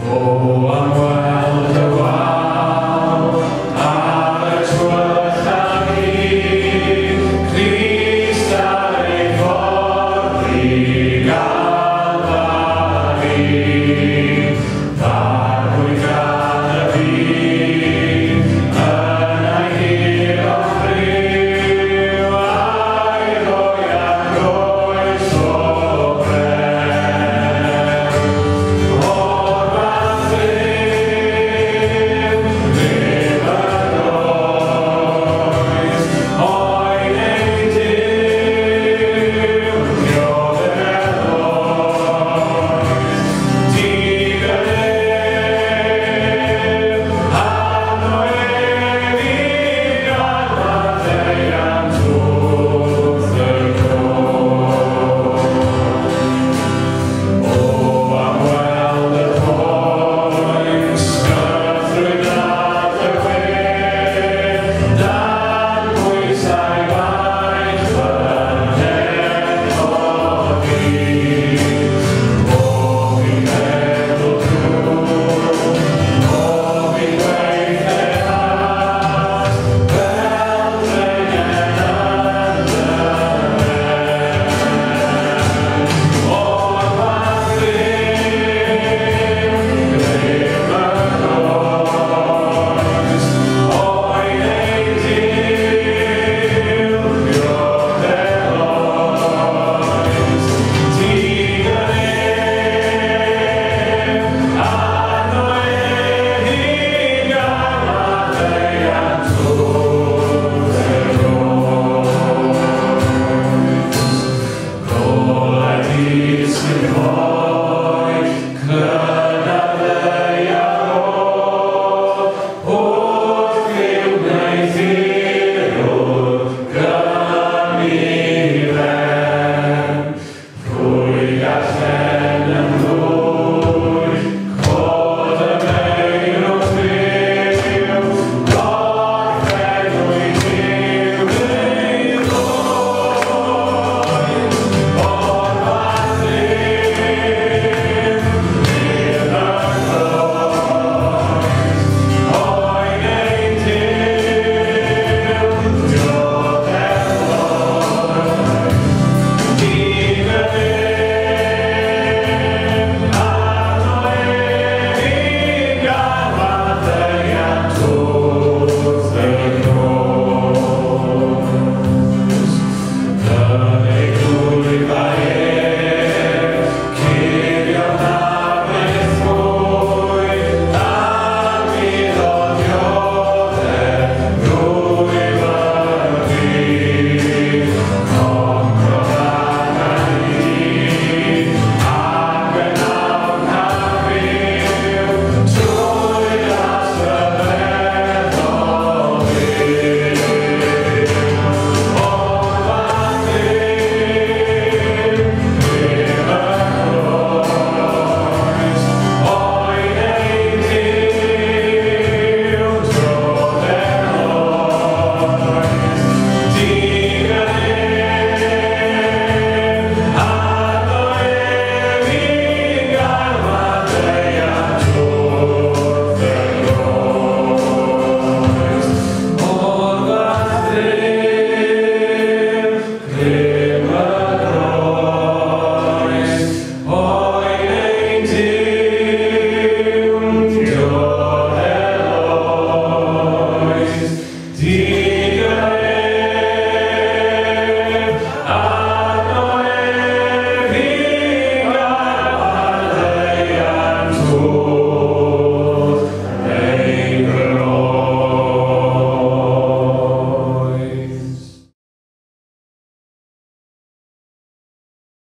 O, am weld y wal ar y twll am hyd, Crist ar ei ffordd i Galfari. Farwyd gan y byd yn ei hir o friw, a'i roi ar groes o bren. O'r fath fyw, ddim yr oes, oen ei Duw, diodd yr eloes. Digon ef, arno ef i gael maddeuant wrth y groes. O, am weld y pwynt, gythrwyd ar y gwedd, dan bwysau baich fy nhechod i. O, fi'n meddwl drwg, o, fi'n gweithred, fel drengen yn dy ben. O'r fath fyw, ddim yr oes, oen ei Duw, diodd eloes. Digon ef, arno ef i gael maddeuant wrth y groes. Golau dydd sy'n